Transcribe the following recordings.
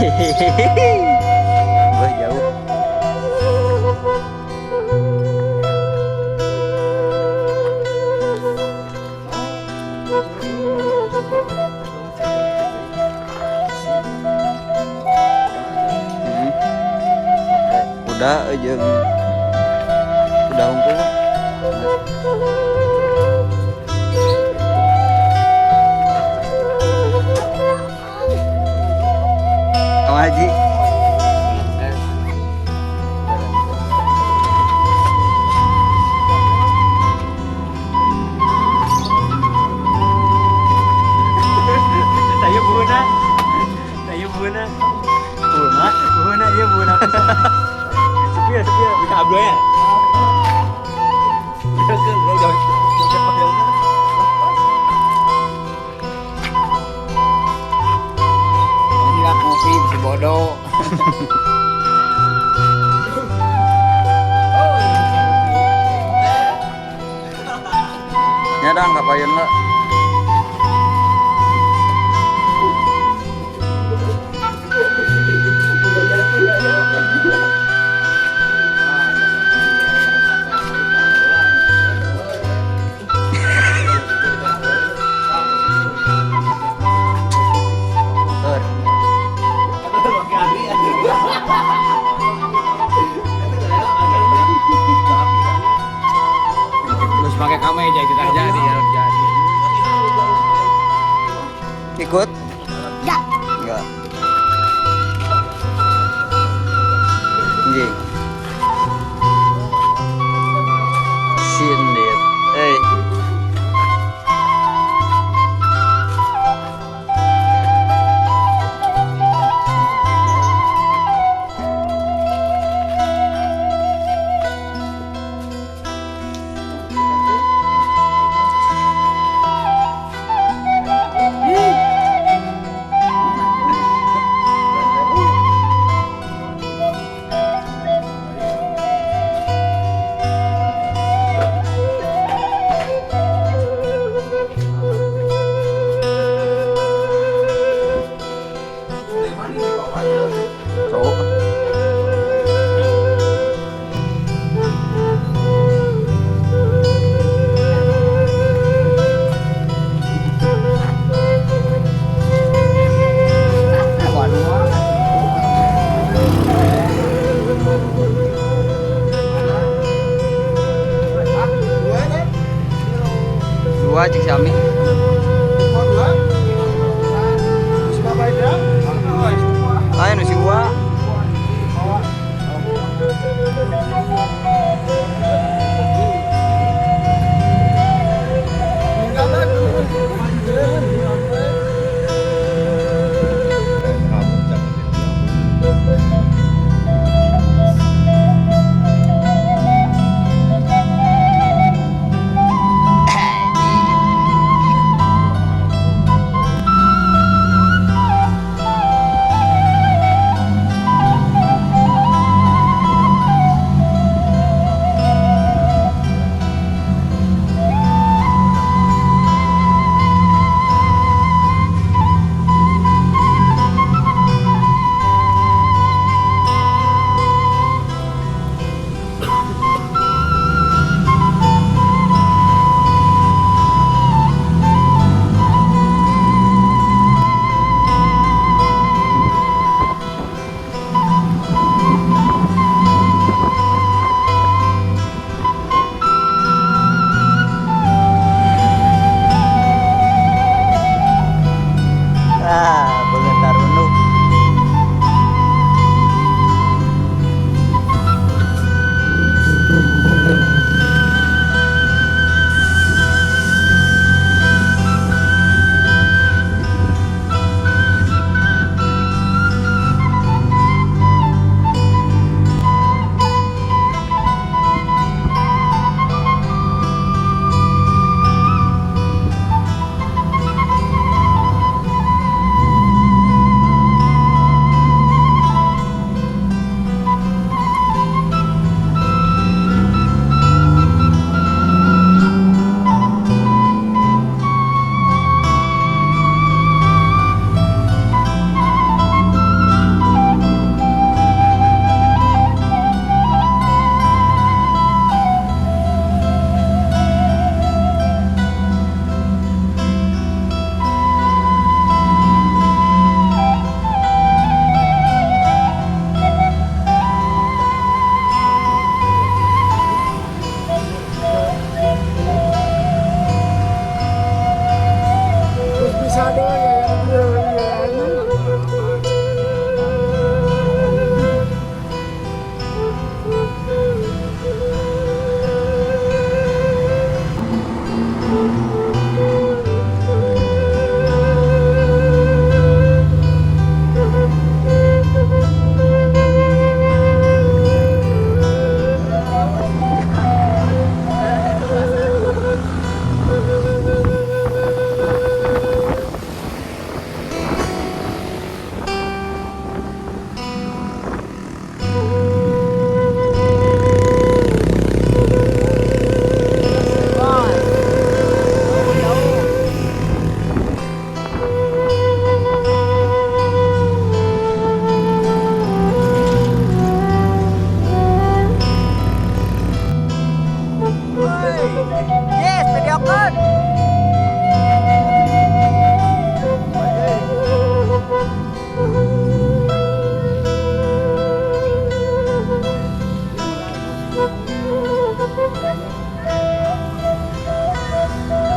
Wah, jauh. Kuda jeung kuda hungkul. Kang Haji. Saya buhuna. Saya buhuna. Buhuna, buhuna iya buhuna. Sepi ya, sepi ya. Bisa ablonya. Ini ngopi bisa bodoh. Ya dong, kapayeun lah. Terus pakai kameja kita jadi ya jadi. Ikut? Enggak. Enggak. Anjing. Sindir. Eh.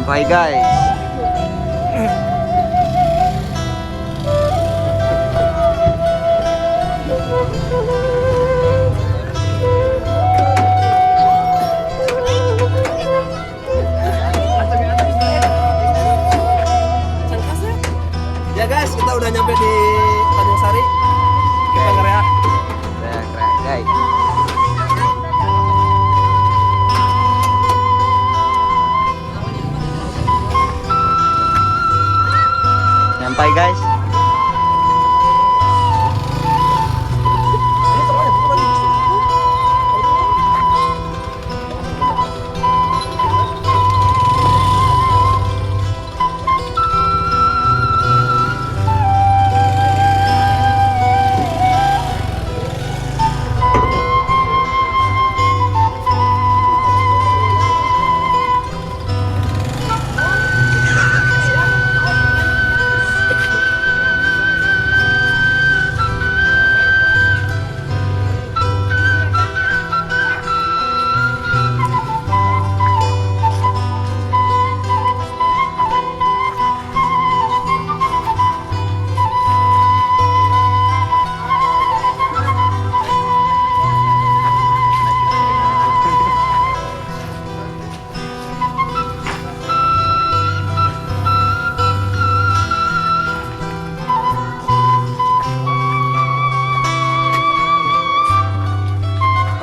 Nyampai guys. Ya guys, kita udah nyampe di Tanjung Sari. Kita ngereak. Reak, guys. Nyampai guys.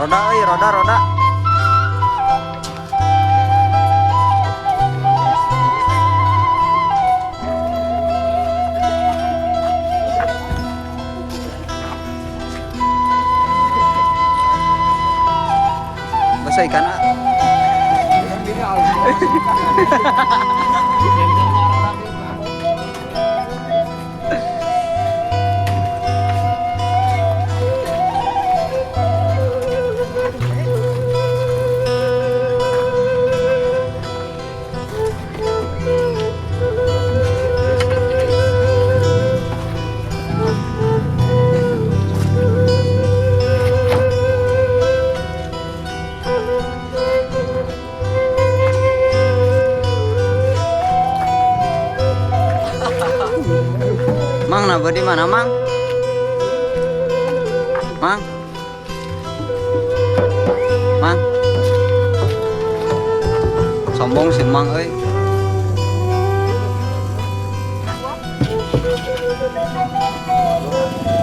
Roda euy, roda roda. Basah ikan ah. Mang, nabur di mana, Mang? Mang? Mang? Sombong sih Mang euy.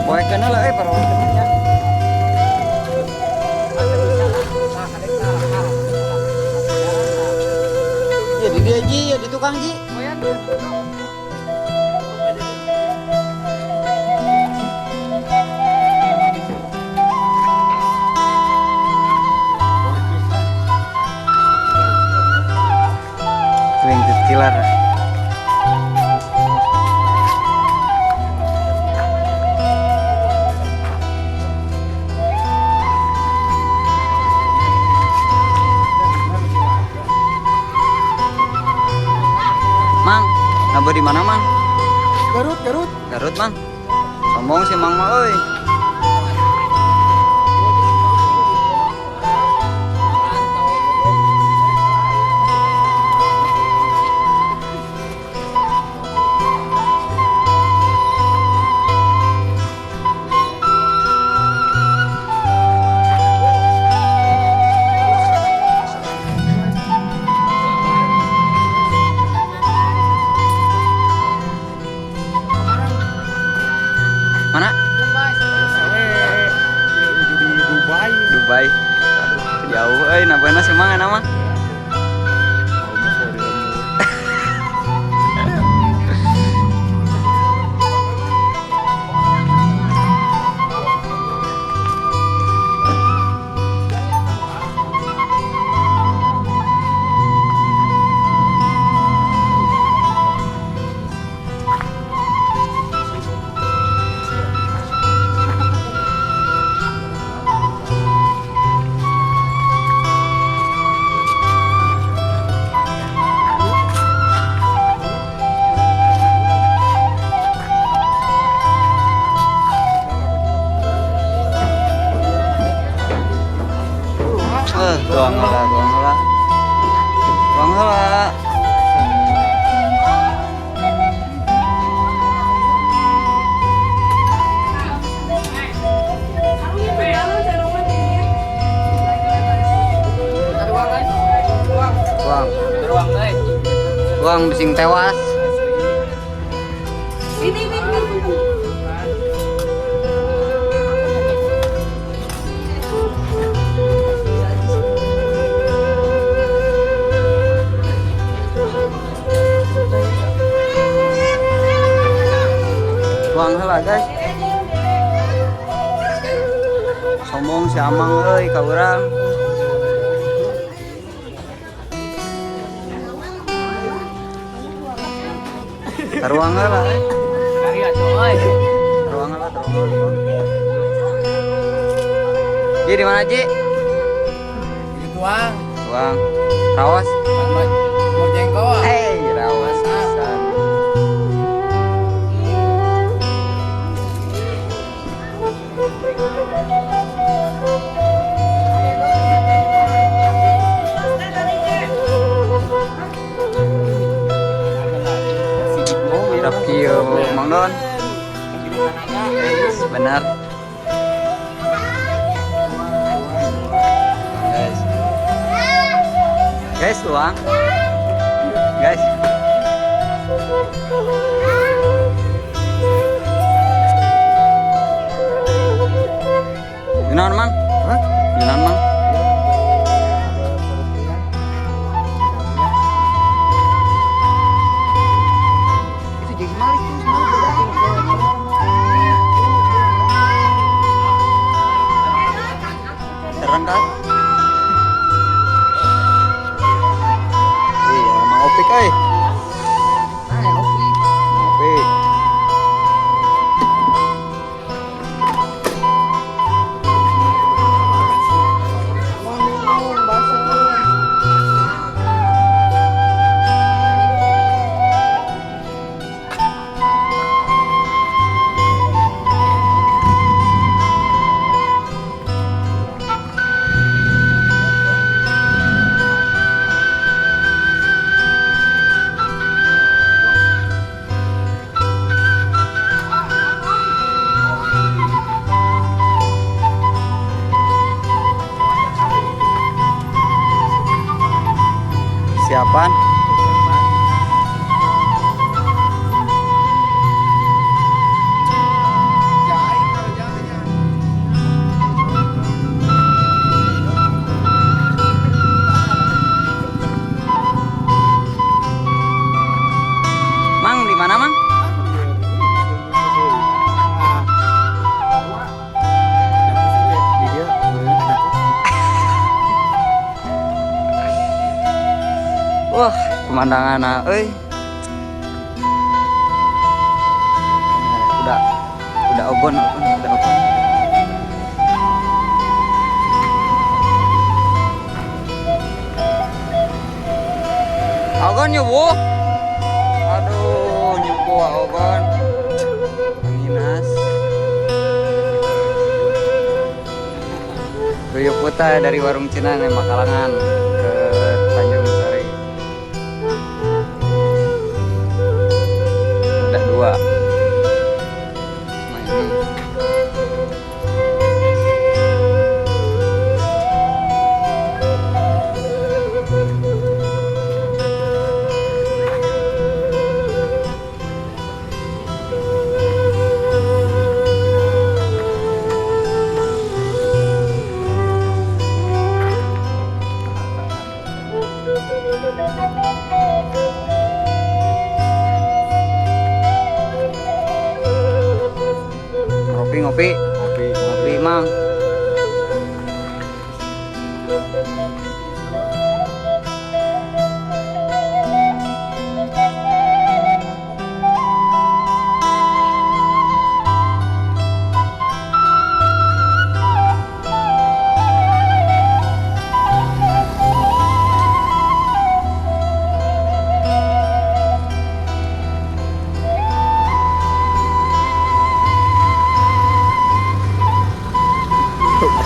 Poekeun heula euy, paroekeun nya. Ya di dia Ji, ya di tukang Ji. Winged killer. Mang, nabur di mana, Mang? Garut, Garut. Garut, Mang. Sombong sih Mang mah euy. Mana? Di Dubai. Dubai. Aduh, jauh euy, nabana sih Mang nama. Tuang heula, tuang heula. Tuang heula. Tuang bising tewas. Ini. Tuang heula guys. Sombong si Amang euy ka urang. Taruang heula. Kari atuh euy. Taruang heula, taruang. Ji di mana Ji? Di tuang. Tuang. Rawas. Sama jengkol. Rawas pisan. Mirap kieu Mang Don. Benar. Guys. Guys, tuang. Guys. Yunan, Mang? Hah? Yunan, Mang? Itu jadi Malik tuh, Malik. Terangkat. Iya, Mang Opik euy. Nah, Opik. Mang Opik. Mau minum, basah. Siapan? Mang di mana, Mang? Wah, pemandangan euy. Udah ogon, ogon, udah ogon. Ogon nyubuh. Aduh, nyubuh ogon. Anginas. Ruyuk Puta dari warung Cina nih Makalangan ke Tanjung Sari. Udah dua. Sama ini. Ngopi, ngopi. Ngopi. Ngopi, Mang.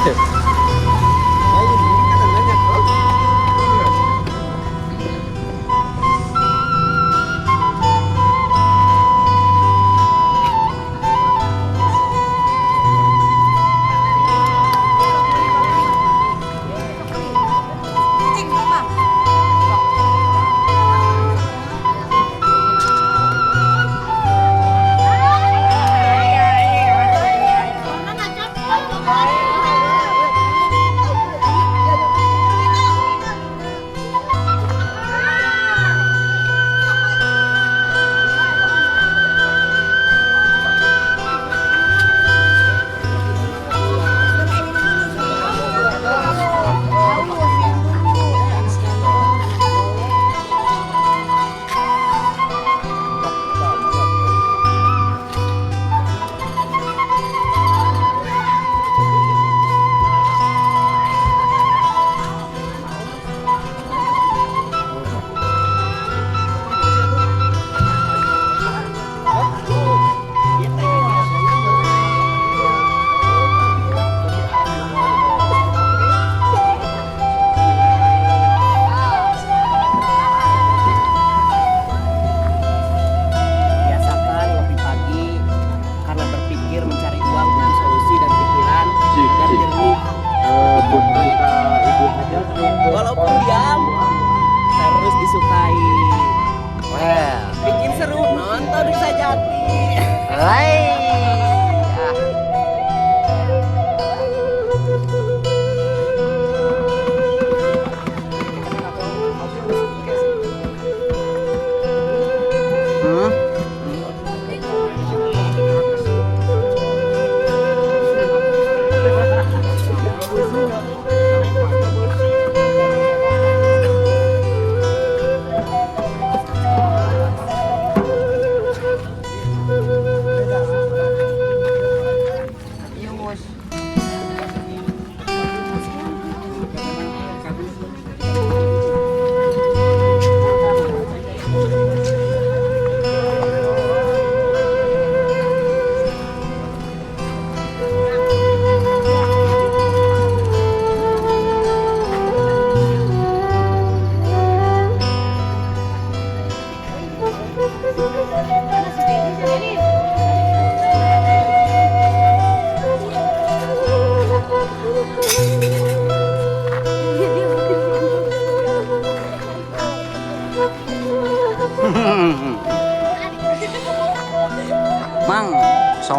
Ayo, ini kan nanya.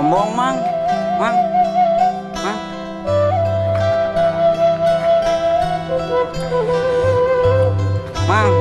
Sombong, Mang. Mang. Mang. Mang.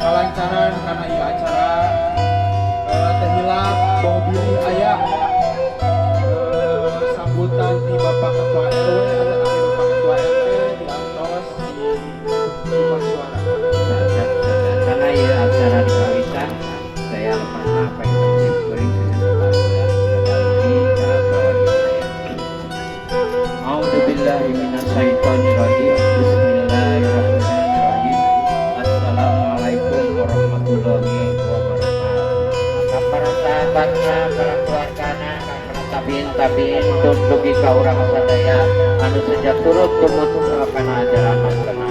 Kalancaran karena ieu acara teu hilap bong bilih aya sambutan di Bapak Ketua RW atau di Bapak Ketua RT diantos di rumah suara. Karena ieu acara di kawitan saya pernah pengen kuring A'udzubillahi minasyaitonirrajim. Bismillahirrahmanirrahim. Assalamualaikum warahmatullahi wabarakatuh. Para sahabatna, para keluargana, para tabiin tabiin dugi ka urang sadaya anu sejak turut tumut kana ajaran agama.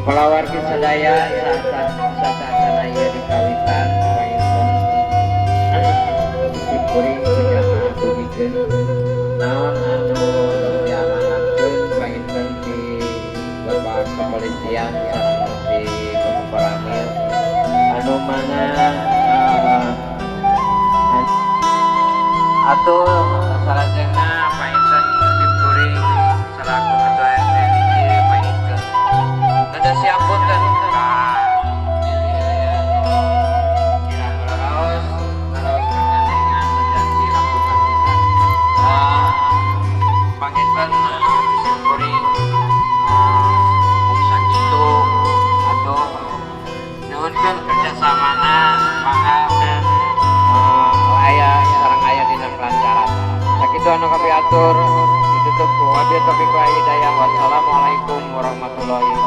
Palawargi sadaya saat ieu dikawitan panginten kuring sejak dugikeun naon anu diamanatkeun panginten di Bapak Kepolisian sareng di Bapak Koramil anu mana atuh salajengna panginten simkuring selaku ketua RT hiji panginten teu siap punten ka kirang raos raos kangandengan janji hapunten pisan panginten simkuring mung sakitu atuh nuhunkeun kerjasamana mangga aya sareng aya dina kelancaran. Sakitu anu kami atur ditutup ku wabillahi taufiq wal hidayah. Wassalamualaikum warahmatullahi wabarakatuh.